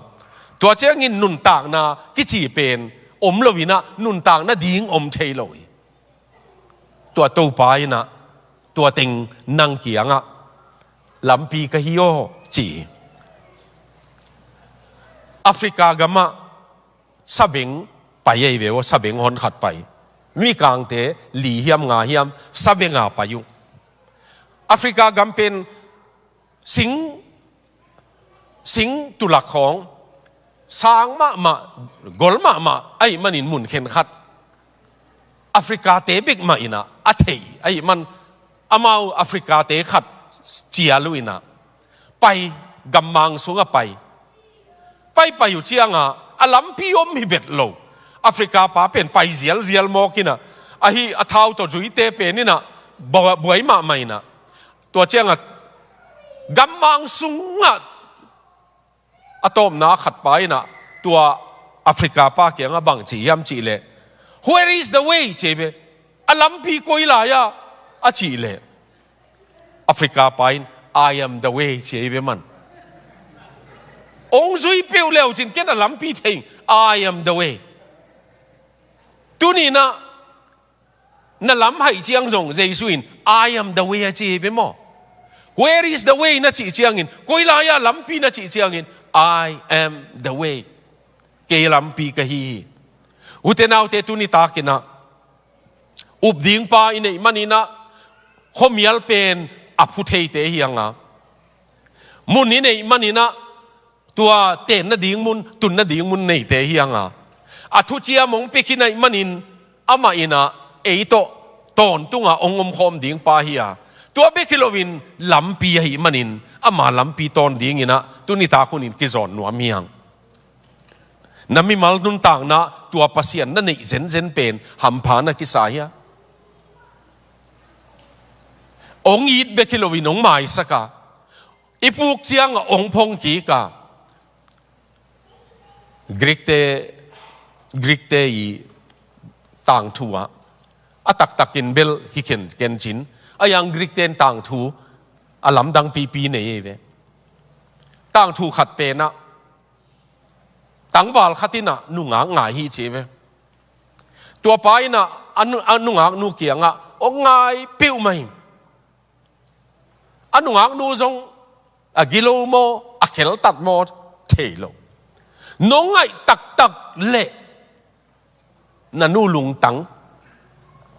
tua ciangin nuntakna kici pen om loin ah nuntakna ding om thei lo hi. Tua Topa in ah tua teng nang kiangah lampi ka hi aw ci hi. Africa gamah sabeng pai ahi ve aw, sabeng hon khat pai. Mikangte li hiam nga hiam sabeng a pai uh. Africa gam pen sing, sing tulak khawng sang mahmah, gol mahmah ahi manin mun khen khat Africa te bek mah in ah a thei ahi man, amau Africa te khat cial uh in ah pai, gammang sungah pai. Pai pai uh ciangah a lampi om hi vet lo. Africa pa pen pai zialzial mawk in ah, ahi a thau tawh zuite pen in ah bua-, buai mahmah in ah, tua ciangah gammang sungah a tawpna khat pa in ah tua Africa pa kiangah bang ci hiam cih leh, "Where is the way?" ci hi ve. "A lampi koi lai ah?" a cih leh, Africa pa in, "I am the way," ci hi ve man. Hong zui peuh leu cin ken a lampi thei, "I am the way." Tuni in ah na lam haih ciang zong Jesu in, "I am the way," a ci hi ve maw? "Where is the way?" na cih ciangin, "Koi lai ah lampi?" na cih ciangin, "I am the way." Kei lampi ka hi hi. Ute naute, tuni takin ah up ding pa i neih manin ah khuamial pen a phu theite hi hang a, mun i neih manin ah tua tenna ding mun, tunna ding mun neite hi hang a, a thuciam hong pia khin ahih manin amah in ah ei tawh tawntung a hong omkhawm ding pa hi a, tua bek hi loin lampi ahih manin ama lampi tawn ding in ah tuni tak hun in kizawn nuam hi hang. Na mimal nuntakna tua Pasian na neih zenzen pen hampha na kisa hia? Hong it bek hi loin hong maisak a, i puk ciangah hong phong kik a. Greek te, Greek te i tangthu ah a taktakin bel hi khen ken cin, a yang Greek te in tangthu a lamdang pipi nei ei ve. Tangthu khat pen ah tangval khat in ah nungak ngai hi ci ve. Tua pa in ah a nu-, a nungak nu kiangah hong ngai peuhmah hi. A nungak nu zong a gilo maw, a kheltat maw thei lo. Nong ngaih taktak leh na nu lungtang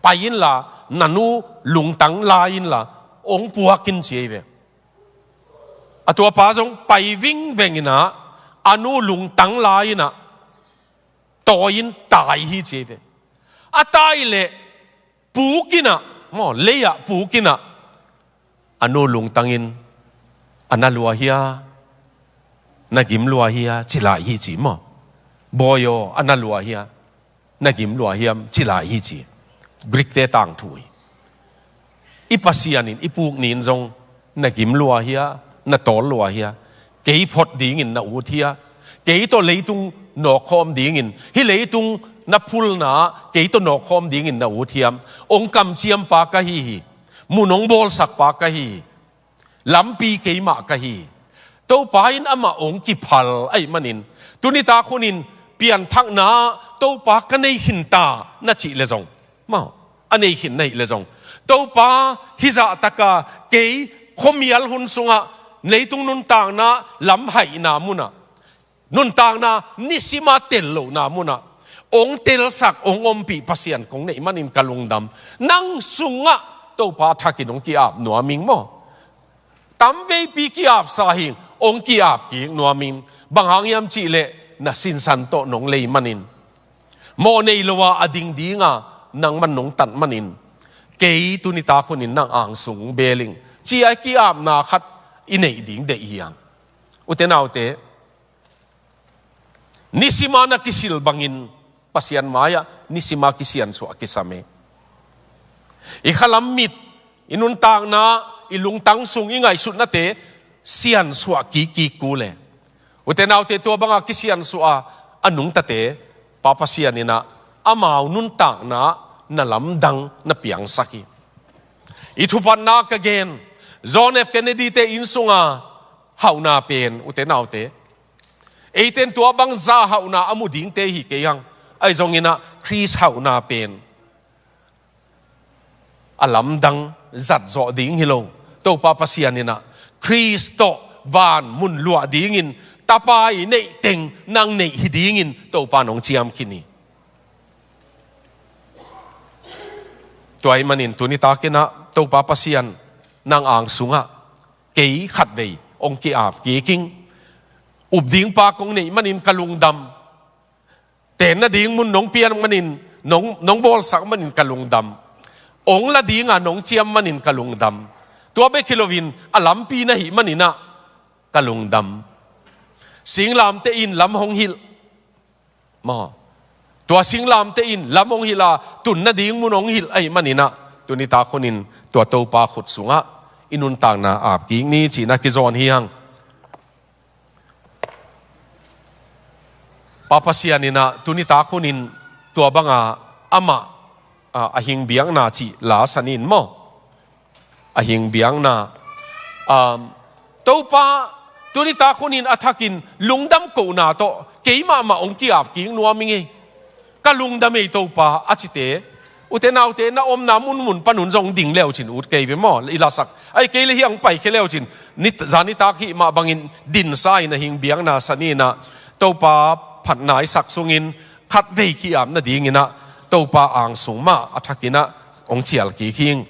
pai inla, na nu lungtang la inla, hong puak in ci ei ve. A tua pa zong pai vingveng in ah a nu lungtang la in ah tawi in tai hi ci ei ve. A tai leh puk in ah, maw, lei ah puk in ah a nu lungtang in, "A na lua hia, na gim lua hia?" ci lai hi ci maw? "Bawi aw, a na lua hia, na gim lua hiam?" ci lai hi ci. Greek te tangthu hi. I Pasian in i puk ni in zong, "Na gim lua hia, na tawl lua hia? Kei phot dingin na ut hia? Kei tawh leitung nawkkhawm dingin, hih leitung na phulna ah kei tawh nawkkhawm dingin na ut hiam? Hong kamciam pa ka hi hi. Mun hong bawlsak pa ka hi hi. Lampi keimah ka hi hi." Topa in amah hong kiphal ahih manin, tuni tak hun in pianthakna Topa ka nei khin ta na cih le zong, maw, a nei khin na hih le zong, Topa hih zahtaka kei khuamial hun sungah leitung nuntakna lamhaihna munah, nuntakna nisima tel lohna munah ong telsak, ong ompih Pasian kong neih manin ka lungdam. Nang sungah Topa thakin ong ki-ap nuam ing maw. Tamveipi ki-apsa hing, ong ki-ap kik nuam ing. Bang hang hiam cihleh na sinsan tawh nong lei manin, mawh nei lo a a ding dinga nangman nong tat manin, kei tuni tak hunin nang angsung bel ing, ci-a ki-apna khat i neih ding deih hi hang. Ute naute, nisima na kisil bangin Pasian mai-ah nisima kisiansuah kisam e. I khalam mit, i nuntakna, i lungtang sung, i ngaihsutnate siansuah kikkik kul e. Ute naute, tua banga kisiansuah a, a nungtate Pa Pasian inah amau nuntakna na lamdang na piangsak hi. I thupatna ka gen, John F Kennedy te inn sunga hauhna pen, ute naute, eiten tua bang zah hauhna a mu dingte hi kei hang. Ahi zonginah Khrist hauhna pen a lamdang zatzawh ding hi lo. Topa Pasian inah Khrist tawh van mun luah dingin Tapa i neih teng nang neih hi dingin Topa nong ciam khin hi. Tua ahih manin tuni takinah Topa Pasian nang angsungah kei khatvei ong ki-ap kik ing. Up ding pa kong neih manin ka lungdam. Tenna ding mun nong piak manin, nong, nong bawlsak manin ka lungdam. Ong la dinga nong ciam manin ka lungdam. Tua bek hi loin a lampi na hih maninah ka lungdam. Singlamteh in lam hong hilh. Maw. Tua singlamteh in lam hong hilh a, tunna ding mun hong hilh ahih maninah tuni tak hunin tua Topa khut sungah i nuntakna ap kik ni cihna kizawn hi hang. Pa Pasian inah tuni tak hunin tua banga amah, a, a hing biakna cih la sanin maw. A hing biakna, um, Topa tuni tak hunin a thakin lungdam kohna tawh kei mahmah ong ki-ap kik nuam ing ei. Ka lungdam ei Topa a cite, ute naute, na omna munmun panun zong ding leucin ut kei ve maw, i lasak. Ahi kei le hiang paikhia leucin, ni, zanitak hih mah bangin dinsa in a hing biakna saninah Topa phatna i sak sungin khatvei ki-ap nadinginah Topa angsung mah a thakinah ong cial kik hing.